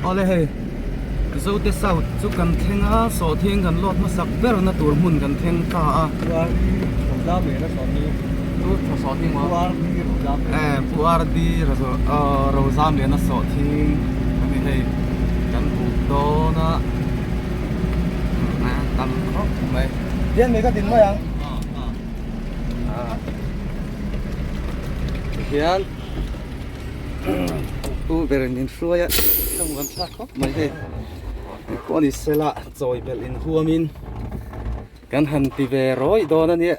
Awle hei Zote South chu kan thleng a, sawhthing kan lawt hmasak ber na tur hmun kan thleng ta a. Pu RD Rozamliana sawhthing a ni hei kan buk dawn a tam khawp mai. Hian mai ka din mai ang. Tihian pu ber in min hruai a ka muan thlak khawp mai hei pawh ni sela chawi belh in huam in kan han ti ve rawih dawn a nia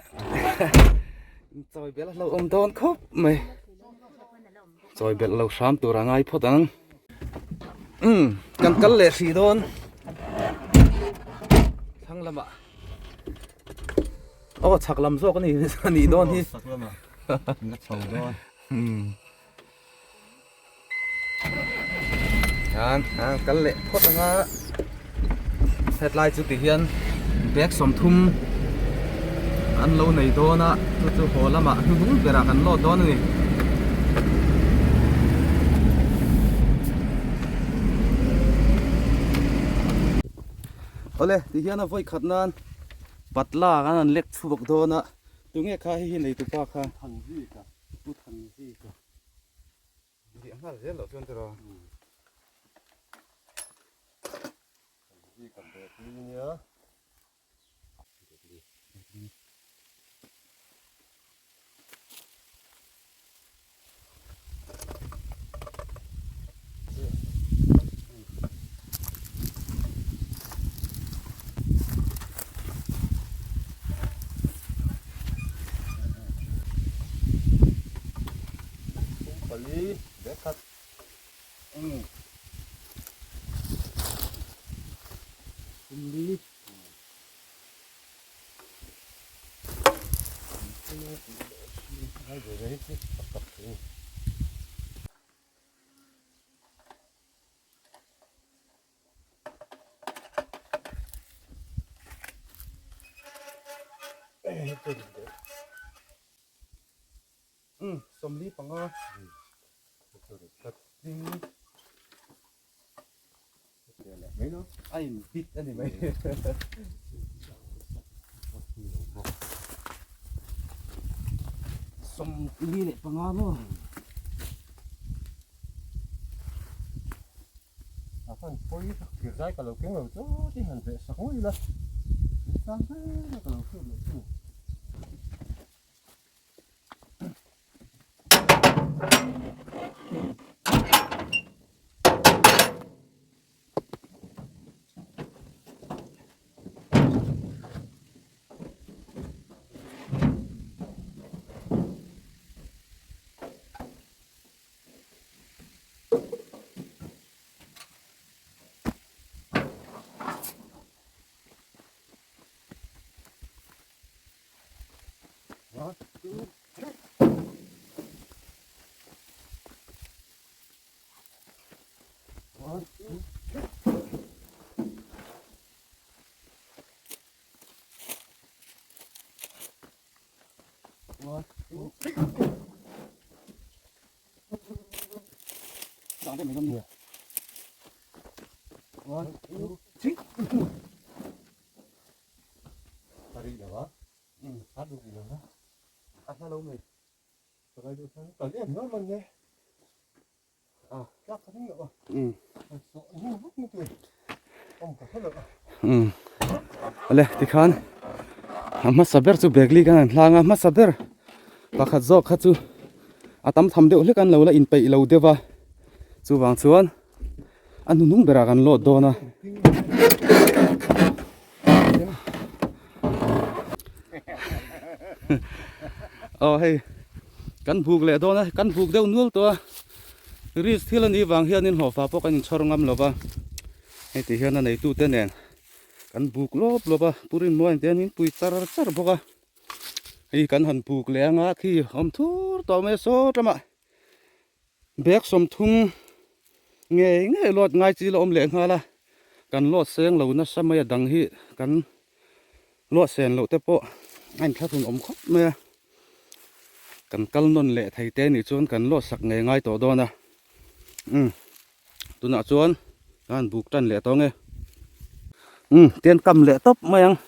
chawi belh a hlauhawm dawn khawp mai chawi belh lo hram tur a ngai phawt ang umm kan kal leh hrih dawn thlang lamah. Aw chhak lam zawk ani anih dawn hi. Chhak lamah la chho dawn. Hian kal leh phawt anga hetlai chu ti hian bag 30 an lo nei dawn a chu chu haw lamah hnuhnung berah kan lawt dawn a ni. Awle ti hian a vawi khat nan patla kan han lek chhuak dawn a tunge kha hei hi nei tupa kha Thanzika Pu Thanzika ziah nghal zel loh chuan tiraw Thanzika bag nia. Pali, bekhat. Pumli. 45 a in bit a ni mai. 45 maw. A fan pawi tak thir zai ka lo keng lo chu ti han veh sak ngawih ila sang hle mai ka lo hriat loh chu. One, two, three. One, two, three. One, two, three. One, two, three. Pari lo a. A duh lo na. A hla lo mai. Ka duh thang kal em lo man ne. A tlak ka ring lo a. So ni vuk ni tu. Om ka hla lo a. Ale tikhan a hmasa ber chu bag li kan han hlang a hmasa ber pakhat zawk kha chu a tam tham deuh hlek an lo la inpeih lo deuh a chuvang chuan a hnuhnung berah kan lawt dawn a. Aw hei kan buk leh dawn a kan buk deuh nual tawh a risk thil a nih vang hianin hlawhfa pawh kan inchhawr ngam lo va hei ti hian a neitute nen kan buk lawp lawp a pu Rinmuain te hian min pui char char bawk a hei kan han buk leh anga khi awm thur tawh mai a saw lamah. Bag 30 ngei ngei lawt ngai chi la awm leh nghal a, kan lawt seng lo nasa mai a dang hi kan lawt sen loh te pawh a inthlahrun awm khawp mai a, kan kal nawn leh thei te nih chuan kan lawt sak ngei ngai tawh dawn a, umm tunah chuan. Ka han buk tan leh tawng e. Umm tian kam leh tawp mai ang.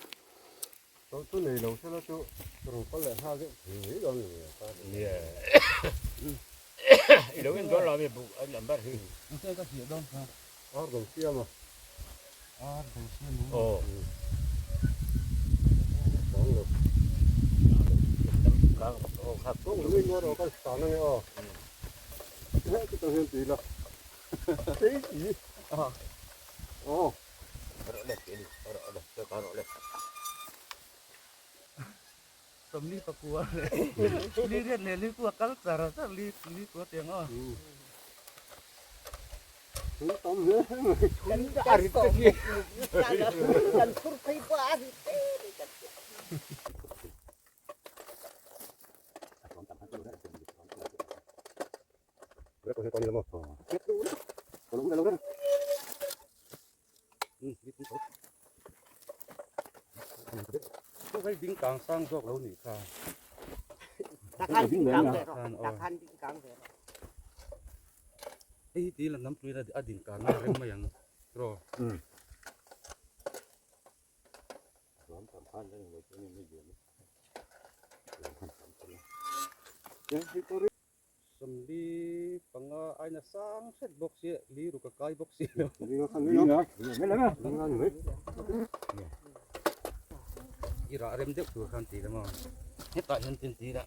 Chu chu nei lo sela chu rawn kal leh nghal deuh thei mai dawn lo ka ti. Nia. I lo en dawn lo ami buk an ber hi. Engte ka hriat dawn kha. Ar do siam a. Ar do siam a. Aw. Bang lo. Kang aw kha. Kawng lui nuar aw kan stan ange aw. Heh chu tang hian tui la. Tei i. Aw. Sawmli pakua leh li riat leh li kua kal char char li li kua tiang aw. Thun tam hle mai. Kan kan tawh muk muk nasa lo. Kan phur phei pawh a rit em kan ti. Hei ding kang sang zawk lo nih kha. Takhan ding kang ve rawh. Takhan ding kang ve rawh. Hei hi tih la nampui la a din kang a rem mai ang rawh. Sawmli panga aina sang hret bawk si li ruk a kai bawk si lo. I rah rem deuh tur khan ti la maw. Hetah hian tin ti la.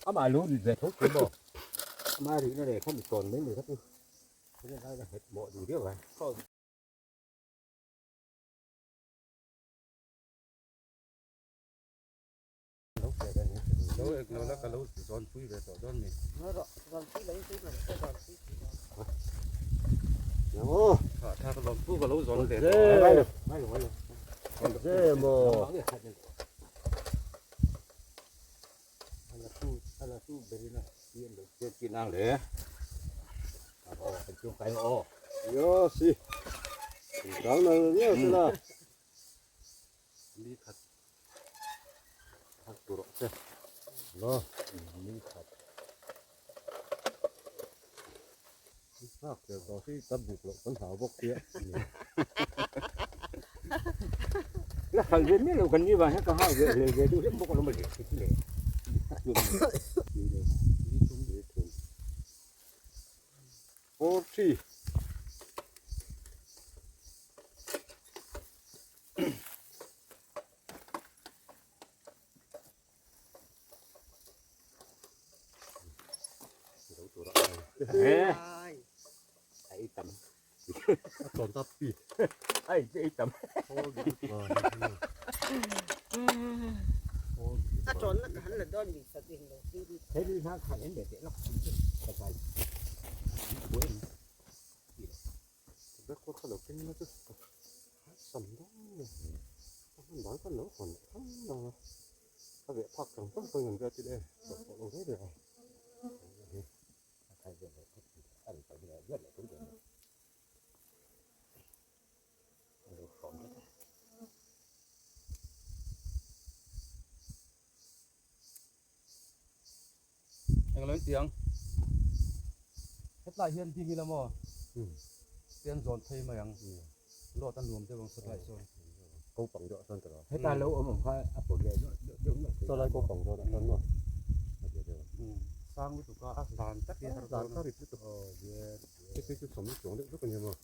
Amah lo ri ve tho thin maw? Amah rihna leh kha mi tawn mai mai kha chu a nghet mawh duh viau a. Lo ek lo la ka lo zawn pui ve tawh dawn ni. Tha tha ka lawm pu ka lo zawn ve tawh. Li khat khat tur rawh se lo li khat nghak tel tawh hi ka buk loh kan hlau bawk sia la khal ve miah lo kan ni vang hian ka hau ve hlel ve deuh hlek bawk alawm a le le 40 A tawnna ka han la dawn mi sa ding lo Sam dang nge a hmun dang khan lo hawn leh thang dang a, a veh phak tang tang pawhin an veh a ti leh e, tawh pawh lo hle hle a. Englo in tiang hetlai hian ding ila maw te an zawn phei mai ang lot a nuam deuh ang satlai chuan ko pang deuh chuan ka lo heta lo awm ang kha a pawh leh deuh deuh nual saw lai ko pang deuh chuan maw a zia deuh ang sang lutuk a a hlan tak hi a har dawn a lutuk hei phei chu sawm chuang deuh vek a nia maw.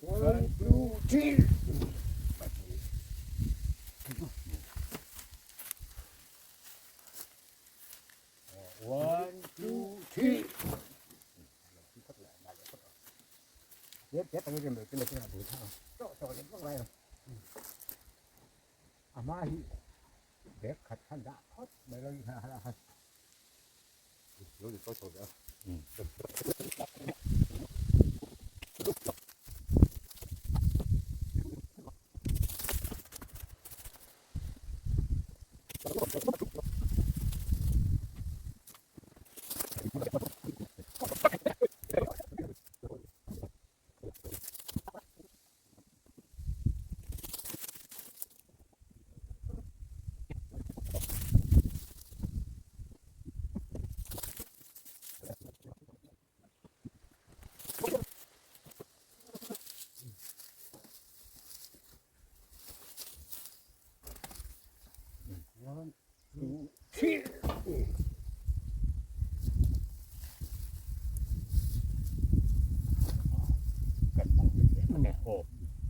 One, two, three. One, two, three.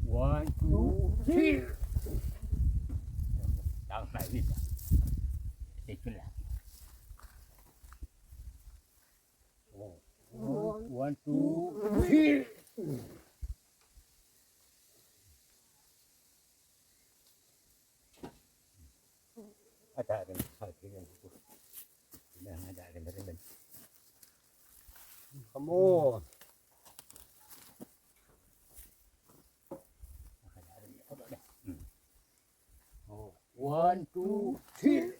One, two, three. Đang phải đi. One, two, three. Come on. One, two, three.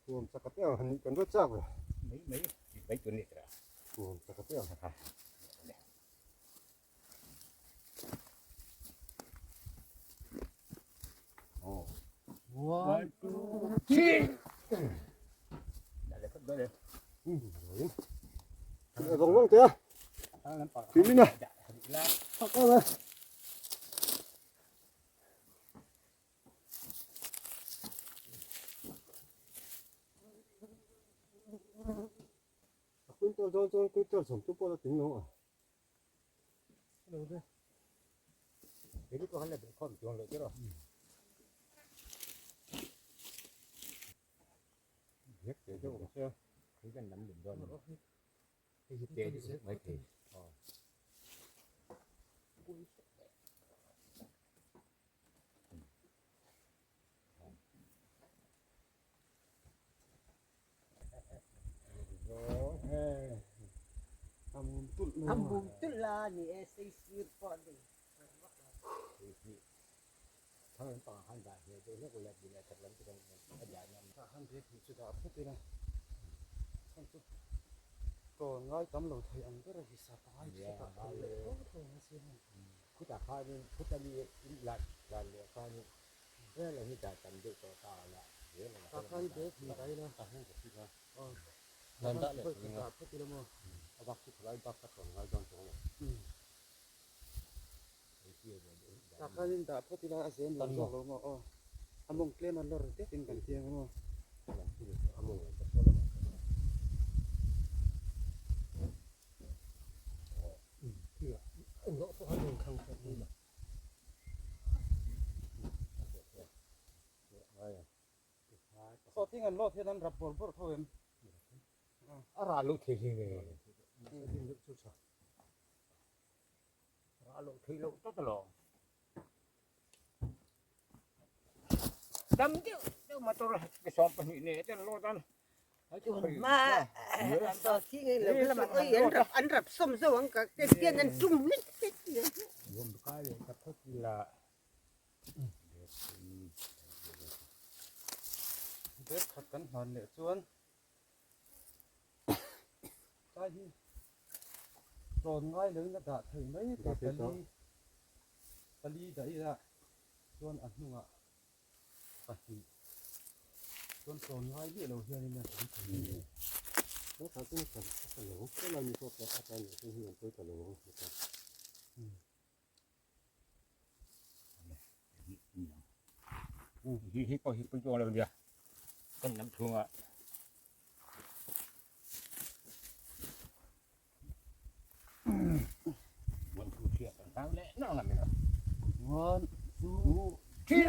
Tuom sakapiang han kan do chak lo. Mấy mấy mấy tuần này rồi. Tuom sakapiang. One, two, three. Đã lấy phất đó đi. Vòng vòng thế. Thì mình nè. Thật rồi. Quintal zon zon quintal som tu pola ting no. Thế có hắn là bị con chuông lại chứ rồi. Biết để cho cũng chưa. Cái cái nắm đỉnh đòn. Cái gì thế mấy thì. Ambum tula ni e sei sir po ni. Thằng bằng hắn đại thì tôi rất là bị là thật lắm cái con dài nhầm. Han bek hi chu da phut ila. Chan chu to ngai tam lo thei ang ber hi sa pa hi ta tho le tho tho na si han. พุทธคานี่พุทธมีหลักหลักเนี่ยคานี่เรื่องอะไรที่จะจำได้ต่อตาละเรื่องอะไร Ta khan bek hi dai la. Ta hang ka si Ờ. Nan da le. Da phut ila mo. Abak chu khlai bak ta kon ngai don chong. Ta khan in da phut ila a zen lo zo lo mo. O. Among tlem an lor te tin kan tiang mo. Among nó có hành khang thật đi mà. So thing an lo the nan rap bor bor tho em. อะไรลูกทีทีเลยอะไรลูกทีลูกตลอดดำเดียวเดี๋ยวมาตัวไปซ้อมไปนี่เนี่ยเดี๋ยวโลดัน Ma so thi ngai lo so oi an rap an rap som zo ang ka te tian an tum mit. รวมกันเลยกับพวกละ Bek khat kan hlan leh chuan tai hi tlawn ngai loin a dah thei mai te pali pali dah ila chuan a hnungah pahnih chuan tlawn ngai miah lo hianin a tam thei a ni. Nó thà cũng cần cái lỗ cái là như tôi cái cái này cũng hiểu tôi cái lỗ ฮิฮิปฮิปโยอะไรเนี่ยกันน้ำทุ่งอ่ะวันทูเทียบกันตั้งและนั่งอะไรไม่รู้ One, two, three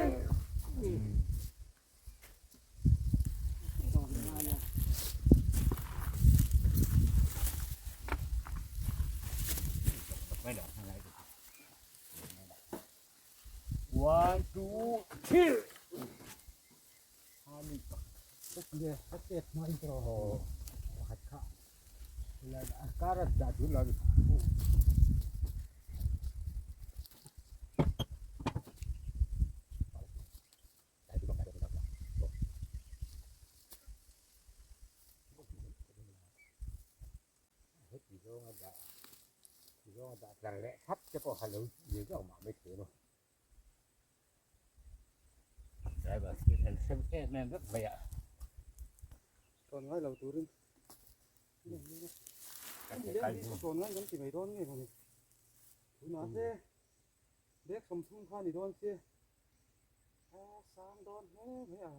One, two, three. Tawn ngai lo turin tawn ngai kan ti mai dawn nge mawni tunah te bag 30 kha ni dawn se a sang dawn hle mai a.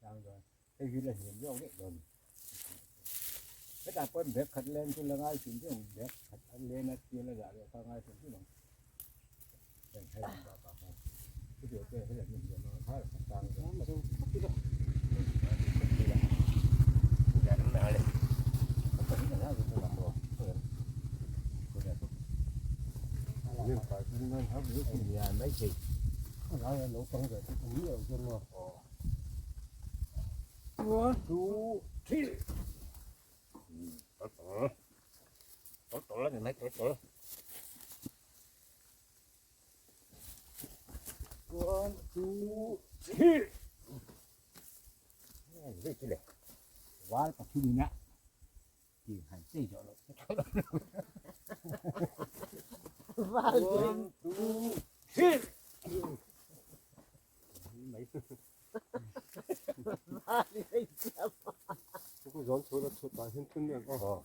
Sang dawn hei hi la hniam zawk daih dawn hetah pawh bag khat len chu la ngai hrim hrim ang bag khat a len a tial a dah leh kha ngai hrim hrim ang heng hei bakah khan chutiang te hi la hnim hniam ang kha sang dawn. One, two, three. Val pathum ina ti han chei zawh loh te tho Val One, two, three. Mai val hei chiam. Zawn chho la chhut ah hian thun ang aw.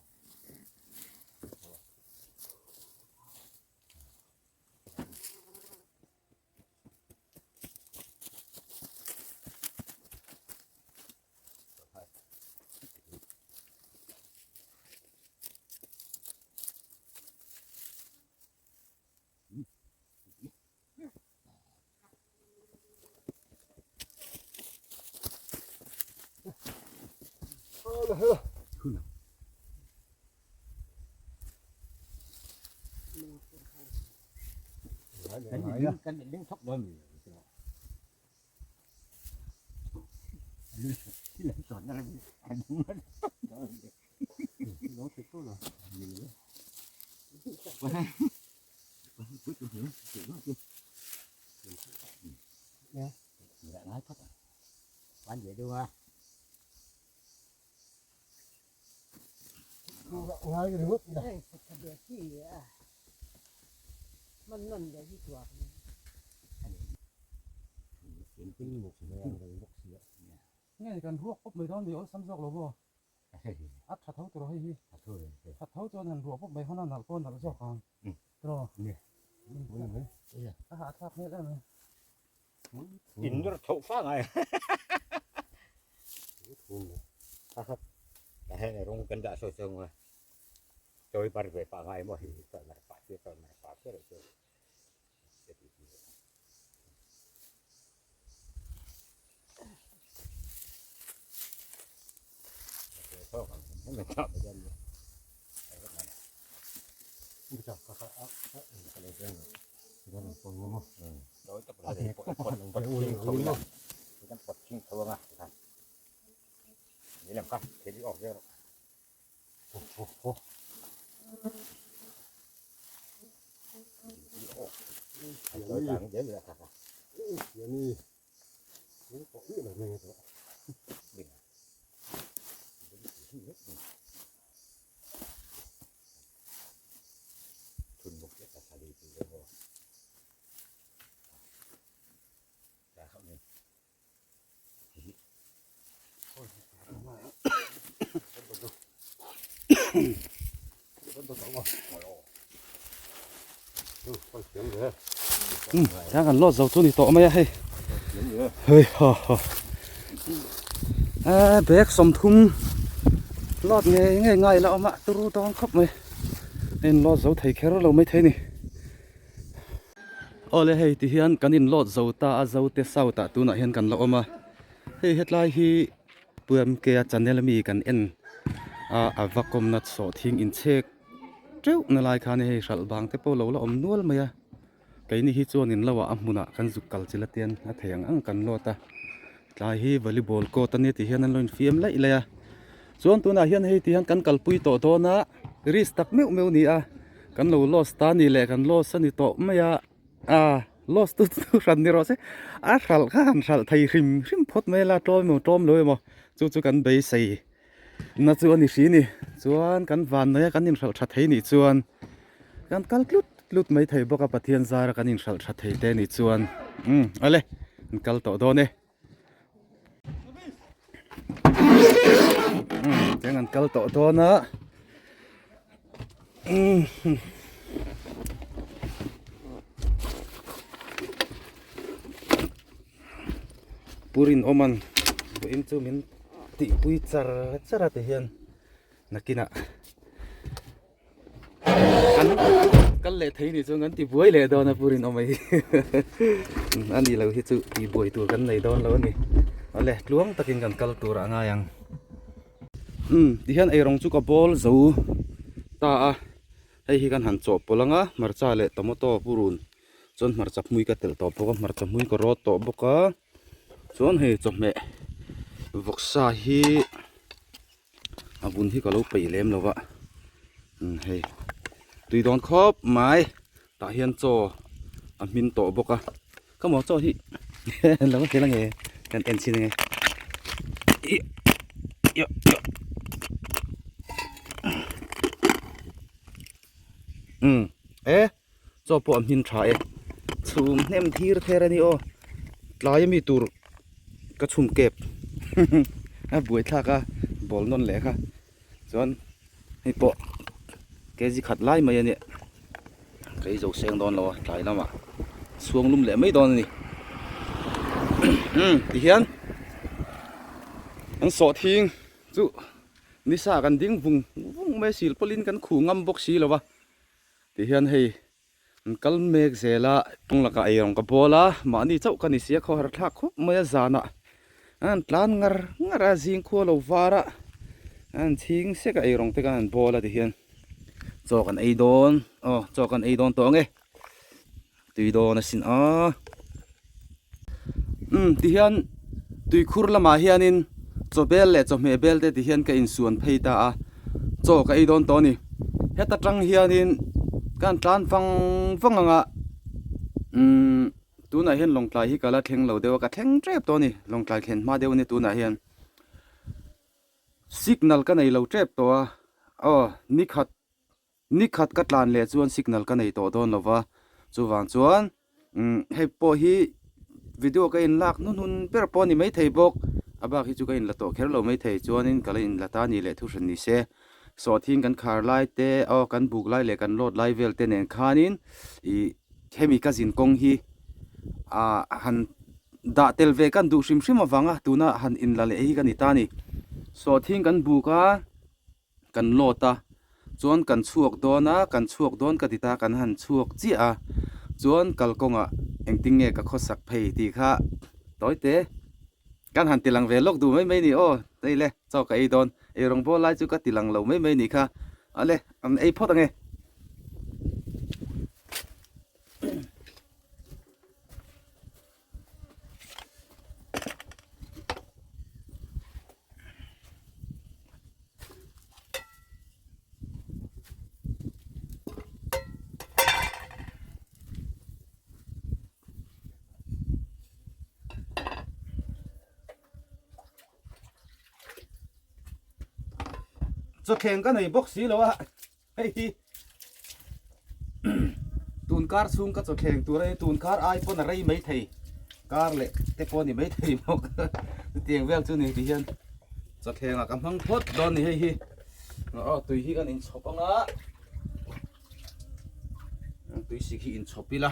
Kan in ling thawk dawn mi Ngai ringawt ila. Hei sakha be chi a man man be hi tuak ni. Nge kan ruak pawp mai dawn ni awlsam zawk lo maw? A tha tho tawh hei hi. Tha tho chuan han ruah pawp mai hawn a nalh pawh a nalh zawk ang. Tawh. A hahthlak hmel em em. In ber tho fa ngai. Hei rawng kan dah saw saw a. Chawi par ve pah ngai maw hei chawi mar pah che chawi mar pah che che. Tiang kan lawt zo chu ni tawh mai a hei hei ha ha eh bag 30 lawt ngei ngei ngai la awm a turu dawn khawp mai a in lawt zo thei kher lo mai thei ni awle hei ti hian kan in lawt zo ta a zote south ah tunah hian kan la awm a hei hetlai hi Pu MK a channel ami kan en a a va kawmna sawhthing inchhek. teuh na lai khan hei hralh bang te pawh lo la awm nual mai a keini hi chuan in lo ah a hmunah kan zuk kal chil a tian a thei ang ang kan lawt a tlai hi volleyball court ania ti hian an lo infiam laih laih a chuan tunah hian hei ti hian kan kalpui tawh dawn a risk tak meuh meuh a ni a kan lo loss ta a ni leh kan loss a ni tawh mai a ah loss tu chu hran ni rawh se a hralh kha han hralh thei hrim hrim phawt mai la tlawm emaw tlawm lo emaw chu chu kan beisei na chu a ni hri ni chuan kan van mai a kan inhralh tha thei nih chuan kan kal tlut tlut mai thei bawk a Pathian zara kan inhralh tha thei te nih chuan umm awle an kal tawh dawn e umm tiang an kal tawh dawn a umm. Pu Rinawman vawiin chu min tihpui char char a ti hian nakinah kan kal leh thei nih chuan kan ti buai leh dawn a Pu Rinawma hi a ni lo hi chu tih buai tur kan nei dawn lo a ni awle tluang takin kan kal tur a ngai ang umm ti hian eirawng chu ka bawl zo ta a hei hi kan han chawhpawlh ang a hmarcha leh tomato purun. Chuan hmarcha hmui ka telh tawh bawk a hmarcha hmui ka rawt tawh bawk a chuan hei chawhmeh vawksa hi a vun hi ka lo peih lem lo va umm hei tui dawn khawp mai tah hian chaw a hmin tawh bawk a ka maw chaw hi lo tel ange kan en chhin ange ih ih ih umm e. Chaw pawh a hmin tha e. Chhum hnem thir ther a ni aw. Tlai ami tur ka chhum kep a buai thlak a bawl nawn leh kha chuan hei pawh kg khat lai mai a nia ka ei zo seng dawn lo a tlai lamah chhuang lum leh mai dawn a ni umm tihian an sawhthing chu nisa kan ding vung vung mai a silpawlin kan khuh ngam bawk si lo va. Ti hian hei an kal mek zel a kawng lakah eirawng ka bawl a mahni chauh ka ni si a khawhar thlak khawp mai a zanah an tlan ngar ngar a zing khua lo var a an chhing sek a eirawng te khan an bawl a ti hian chaw kan ei dawn aw chaw kan ei dawn tawh ang e tui dawn asin a umm ti hian tuikhur lamah hianin chaw bel leh chawhmeh bel te ti hian ka insuan phei ta a chaw ka ei dawn tawh a ni heta tang hianin ka han tlan vang vang ang a umm tunah hian lawngtlai hi ka la thleng lo deuh a ka thleng tep tawh a ni lawngtlai thlen hma deuh a ni tunah hian signal ka nei lo tep tawh a aw nikhat. Ni khat ka tlan leh chuan signal ka nei tawh dawn lova, chuvang chuan umm hei pawh hi video ka in lak hnuhnun ber pawh a ni maithei bawk, a bak hi chu ka in la tawh kher lo maithei chuanin ka la in la ta a ni leh thu hran ni se, sawhthing kan khar lai te aw kan buk lai leh kan load lai vel te nen khanin ih hemi ka zin kawng hi ah han dah tel ve kan duh hrim hrim avanga tuna han in la leh hi ka ni ta a ni, sawhthing kan buk a. Kan load a, chuan kan chhuak dawn a, kan chhuak dawn ka ti ta, kan han chhuak chiah a, chuan kalkawngah engtin nge ka khawsak phei tih kha tawi te kan han ti lang ve lawk duh mai mai ni aw, hei le chaw ka ei dawn, eirawng bawl lai chu ka ti lang lo mai mai ni kha, ale an ei phawt ange. Chawthleng ka nei bawk si lo a. Hei hi tun kar chhung ka chawthleng tur a ni tun kar ai pawn a rei mai thei kar leh te pawh a ni mai thei bawk chutiang vel chu ni ti hian chawthleng ah ka hmang phawt dawn a ni hei hi aw tui hi kan inchhawp ang a tui sik hi inchhawp ila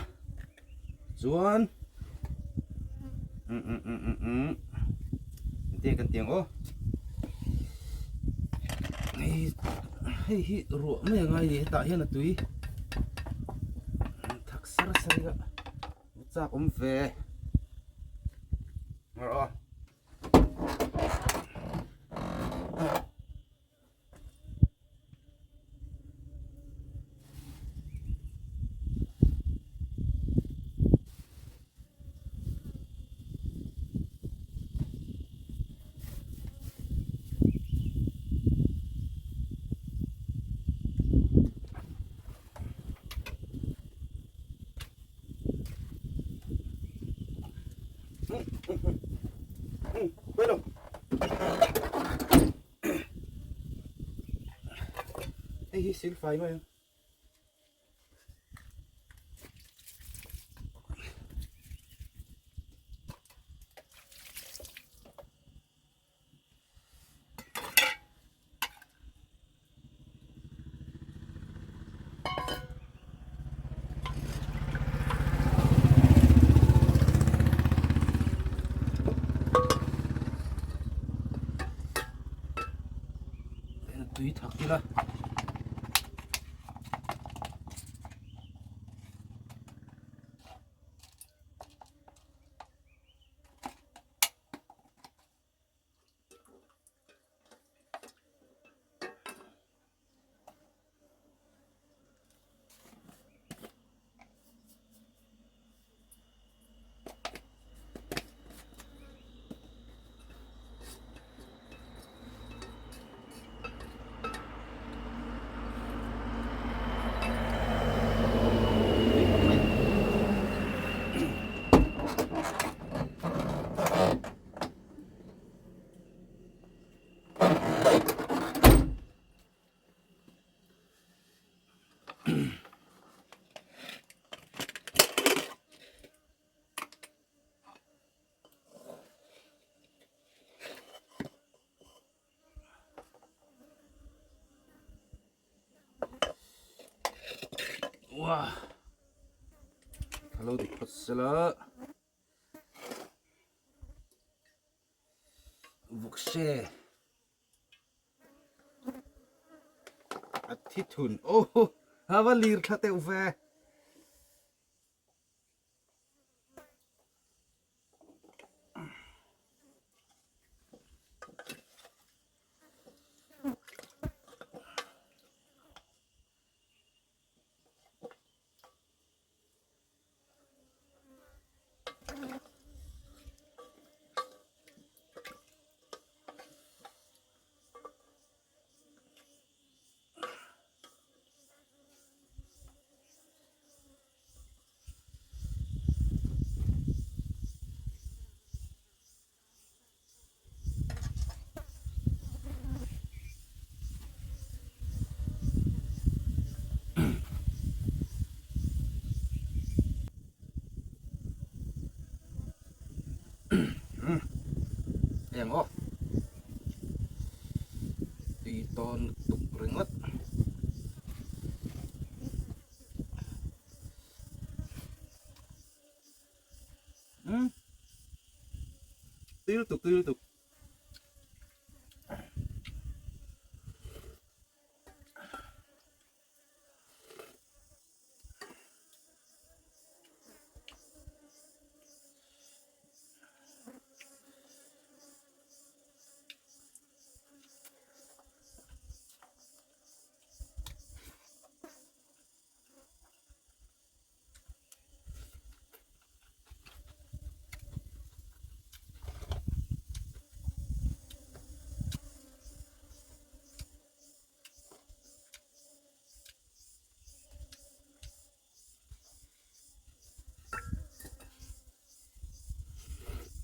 chuan um um um um um engtin kan ti ang aw hei hei hi ruah mai a ngai ni hetah hian a tui thak sar sar ila chak awm ve rawh. hi silfai mai ang. Tui thak ila. Wow. Hello, dik phawt sela. Vawkse. A thi thun. Oh, hava lir thla teuh ve. Eng aw tui tawn tuk ringawt. Hmm. Tui lutuk tui lutuk.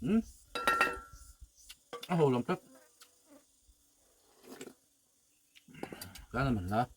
Hmm. A ho lam tlat. Cái là mình là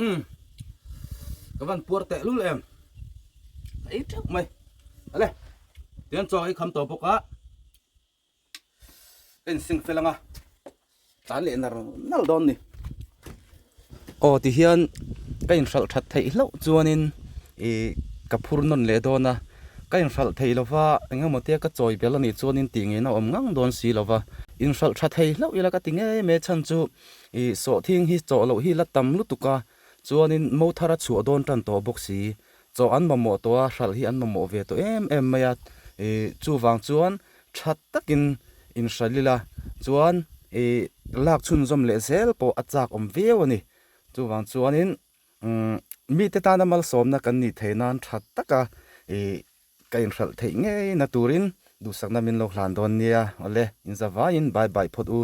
Umm ka van puar teh lul em ka ei teuh mai ale tian chaw ei kham tawh bawk a ka insing fel anga tlan leh nar nal dawn ni aw ti hian ka inhralh that theih hlauh chuanin ih ka phur nawn leh dawn a ka inhralh theih lova eng emaw tia ka chawi bel anih chuanin tih ngei na awm ngang dawn si lova inhralh tha thei hlauh ila ka ti ngei mai chhan chu Ih sawhthing hi chawh loh hi la tam lutuk a, chuanin mo thar a chhuah dawn tan tawh bawk si. Chawh an mamawh tawh a, hralh hi an mamawh ve tawh em em mai a. Ih chuvang chuan tha takin inhralh ila, chuan ih lak chhunzawm leh zel pawh a chak awm viau a ni. Chuvang chuanin umm mite tana malsawmna kan nih theih nan tha taka ih ka inhralh theih ngei na turin duhsakna min lo hlan dawn nia. Awle, inzavaiin bye bye phawt u.